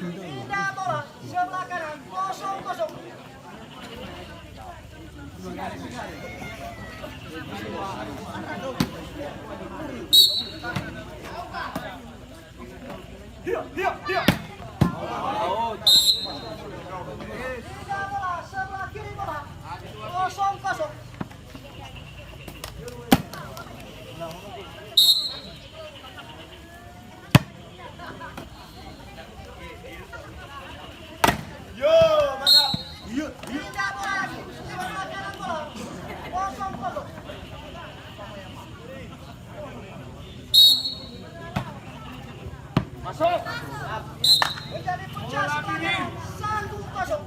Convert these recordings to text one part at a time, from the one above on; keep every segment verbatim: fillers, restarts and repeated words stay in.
Pindah bola, sebelah kanan, kosong kosong. Pindah bola, sebelah kiri bola. Kosong kosong. Yo, mantap. Yo, yo. Pindah bola lagi. Sebelah kanan bola. Kosong kosong. Masuk. Menjadi pecah serangan. Satu kosong.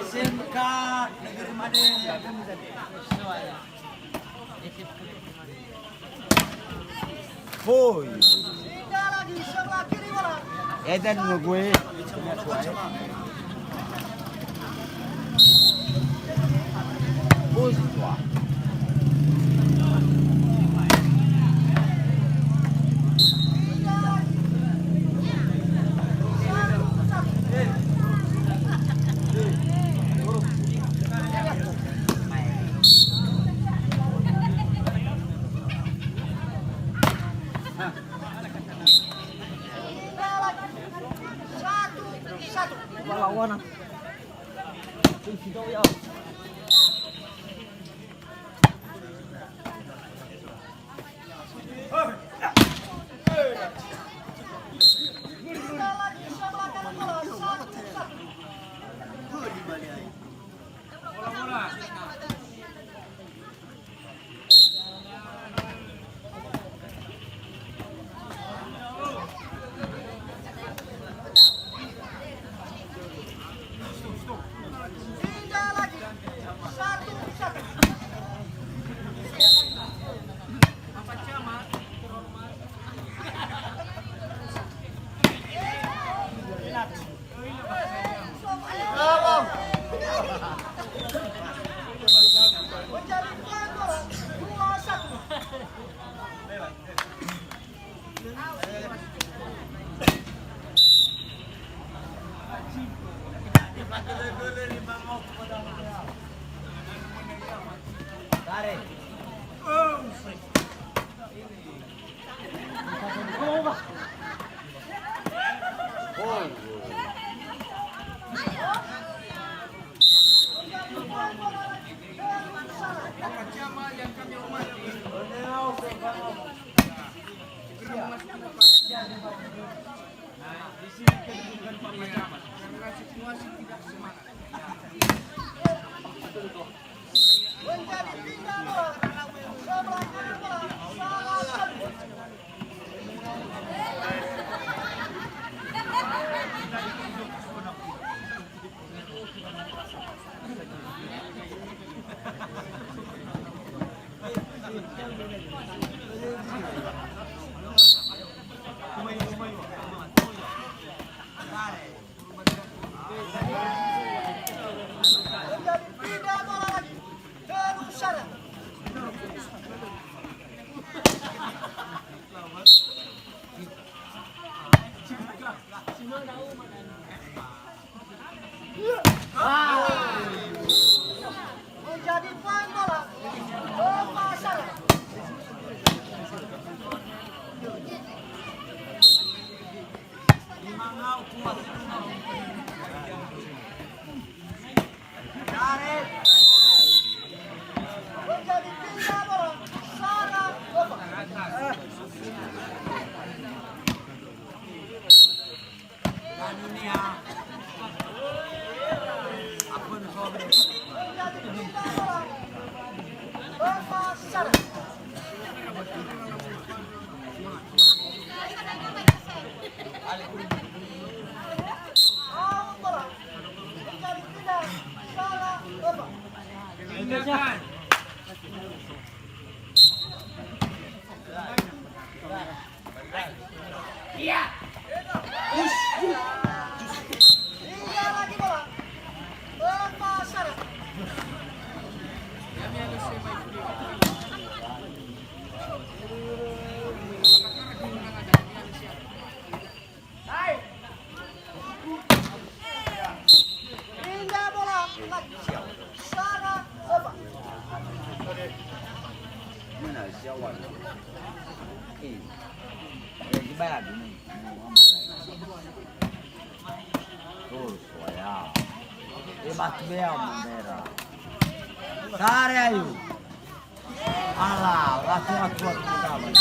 S M K Negeri Made. Woi. Eden ngue. Bus tua. Satu, satu. Lawanan. Menjadi poin bola. Pemasaran. Eh, eh, gimana ini? Terus, waya. Eh, batu bea, mambera. Tare ayu. Ala, latu, latu, latu, latu.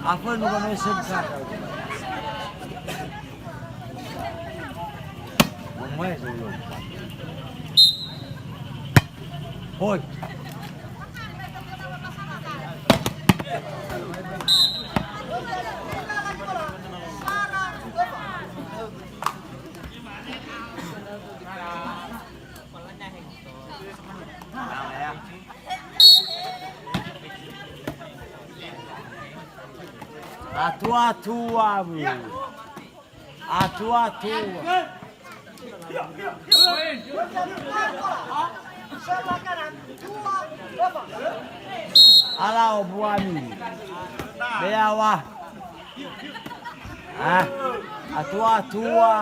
Apa nu kono S M K? Ngomong dulu. Hoi. Atua-tua, bu. Atua-tua. Alao buami. Beawa. Ah, atua-tua.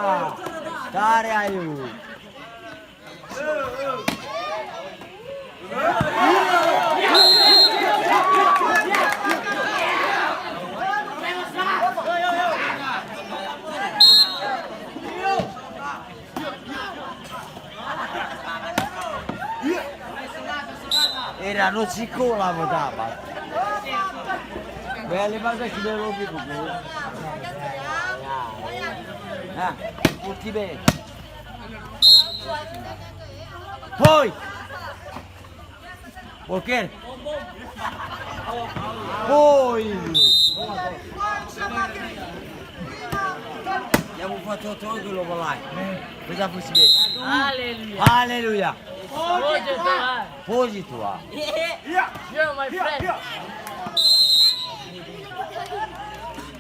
Tare ayu. Era no sikola mo dapat. Bele baga si belo gitu. Nah, putih be. Hoi. Oke. Hoi. Ya, bu foto-foto dulu mulai. Bisa pusi be. Haleluya. Haleluya. Puji Tuhan. Puji Tuhan. You're my friend.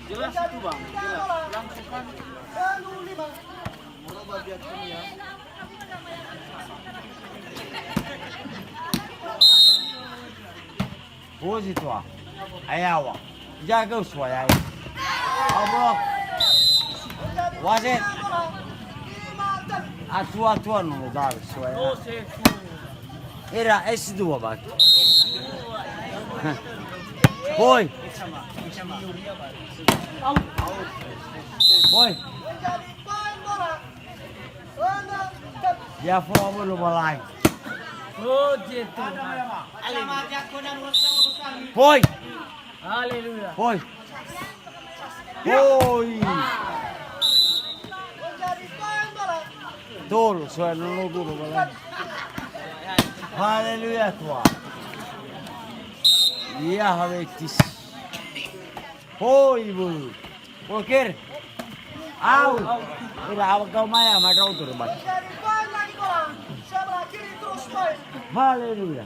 Jelas itu, Bang. Jelas. Langsung kan. Puji Tuhan. Ayawa. Jaga usua yai. Abro. Wasit. Atua-tua no da usua yai. Era S dua batu. Hoi. Hoi. Ya, fo amo lo malai. Oh, Tuhan. Hoi. Haleluya. Hoi. Hoi. Tolo, soal nono guru balai. Haleluya, Tuhan. Iya, hawetis. Hoi, bu. Oke. Au. Ira awak kau maya, ma drau tu, Bang. Haleluya.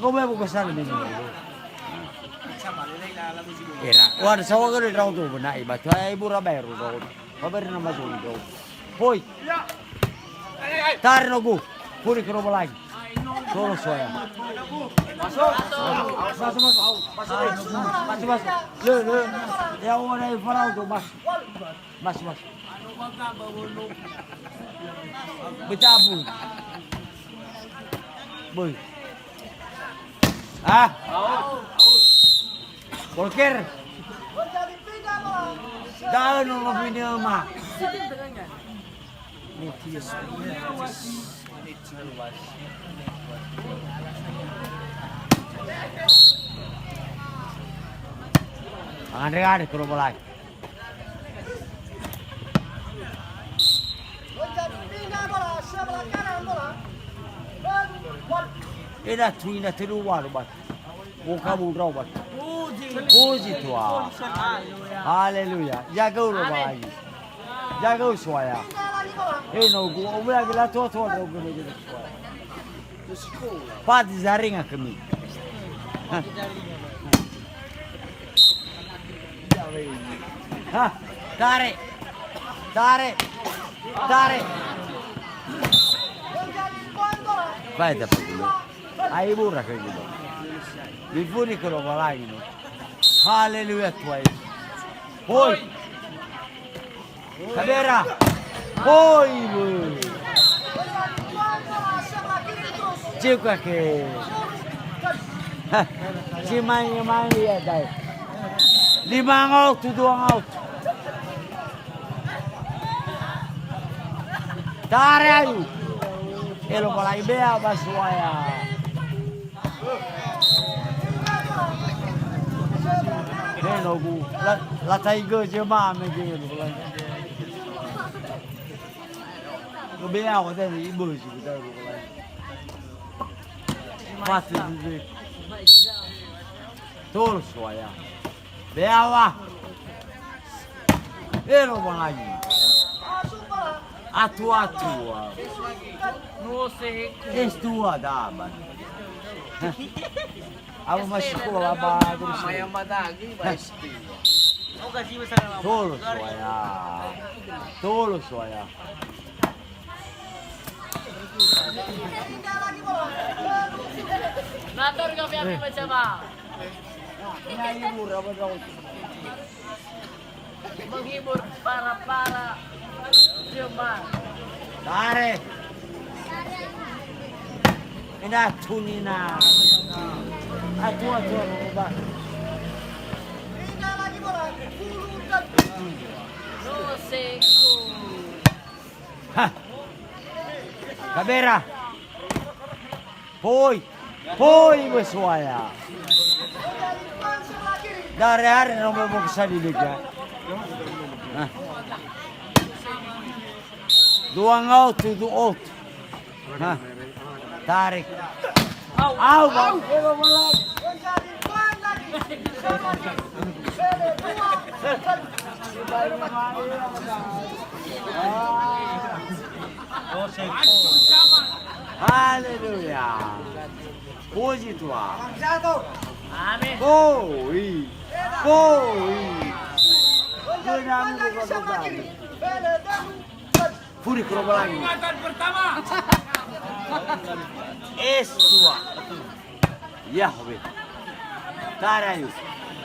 Ngomong buka salah ini. Era, wah, sawa gede drau tu, benar, iba tu, ai, bura baru drau. Babar nama tu, drau. Hoi. Tar nogu. Puri ke robo lagi. Tolo soya. Masuk. Masuk, masuk. Masuk, masuk. Yo, yo. Ya, orang Farao tu, mas. Mas, mas. Becabu. Boy. Ah. Polker. Da'ö nono bini öma. Andre-andre ke robo lagi. Eda tuina telu walu batu. Buka mundrau batu. Puji Tuhan. Haleluya. Jaga ulo lagi. Jaga usua ya. Hei, no, gua, gua lagi lah tua-tua, gua, gua, gua, gua. Pati zaringa kami. Ha, tare. Tare. Tare. Vai da pagulu. Ai bura ke gitu. Bifuni ke lo balai no. Haleluya, Tuhan. Hoi. Kabera. Hoi, bu. Ciuka ke. Si mai, mai ia dai. Lima ngaotu, dua ngaotu. Tare ayu. Elo balai bea ba Suaya. He nogu. La, la taigö jemaah mege elo balai. Bea wa tadi ibu si kita elo balai. Mati dulu. Tolo Suaya. Beawa. Elo bangai. Atua-tua. Estua daman. Aku masih sekolah bagus. Maya madagi, ba estua. Tolo Suaya. Tolo Suaya. Nator kami, kami macam apa? Menghibur para-para jemaah. Tare. Ina tunina. Atua, atua, atua. Doseku. Ha. Kabera. Poi. Poi, Besuaya. Dare hari nomor box di liga. Nah. Dua ngaotu, dua otu. Nah. Tarik. Au, au. Haleluya. Puji Tuhan. Amin. Poi. Poi. Furi ke Lowalangi. Estua. Yahweh. Tare ayu.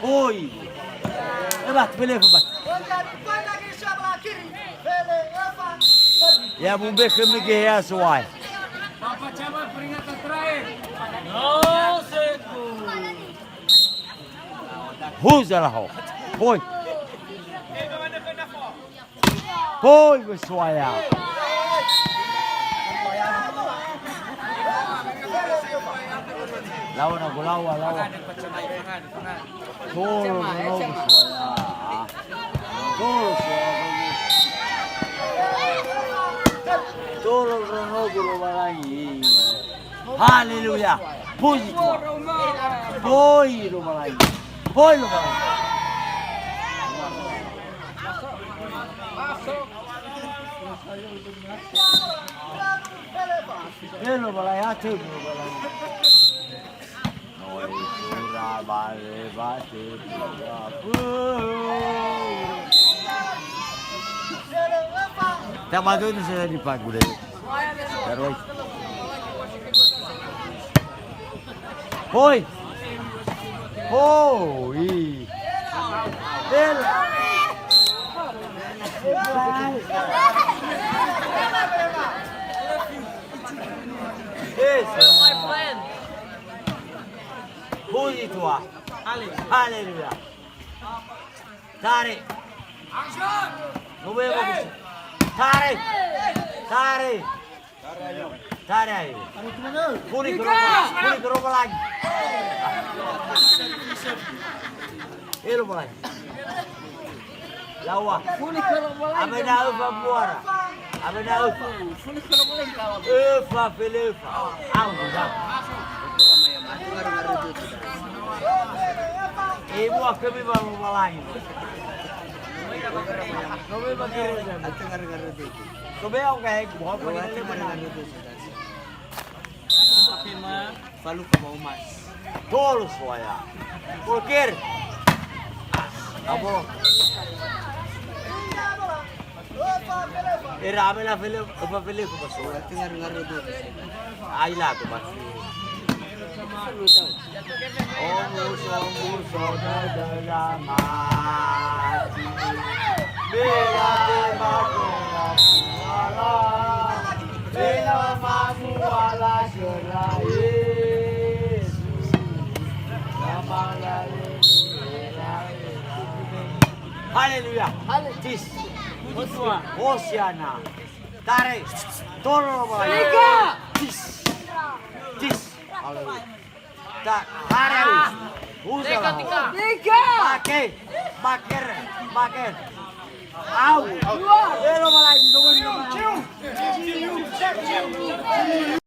Oi. Ebat, bele ebat. Ya, bumbe ke mege ya suai. Papa Camat, peringatan terakhir. Huzalaho. Poi. Poi, Besuaya. Lawan aku, lawan, lawan. Tolo, tolo, Besuaya. Tolo, Besuaya. Tolo, tolo, Besuaya. Haleluya. Puji Tuhan. Poi Lowalangi. Poi Lowalangi. Eh, Lowalangi, atö Lowalangi. Noi sura bale bate. Tamadun saya dipanggil. Terus. Hoi. Hoi. Bel. Yes. Puji Tuhan. Haleluya. Tare. Tare. Tare. Tare ayo. Furi ke Lowalangi. Furi ke Lowalangi. Eh, Lowalangi. Lawa. Furi ke Lowalangi. Abena öfa muara. Abena öfa. Furi ke Lowalangi. Öfa fele öfa. Au, au. Ibu akhirnya baru mulai. Kobe oke, buah apa ni? Faluka mau mas. Tolo Suaya. Polkir. Abo. Era ame la fele, apa fele ko paso. Ai la ko mas. Omuso, omuso, dada mati. Bela, bela, bela, bela, bela, bela, bela, bela, Yesus. Haleluya. Haleluya. Tis. Hosiana. Tare. Tolo Lowalangi. Tiga. Tis. Tis. Haleluya. Tak, hare. Uza. Tiga, tiga. Tiga. Make. Maker. Maker. Au. Dua. Eh, Lowalangi, Lowalangi, Lowalangi.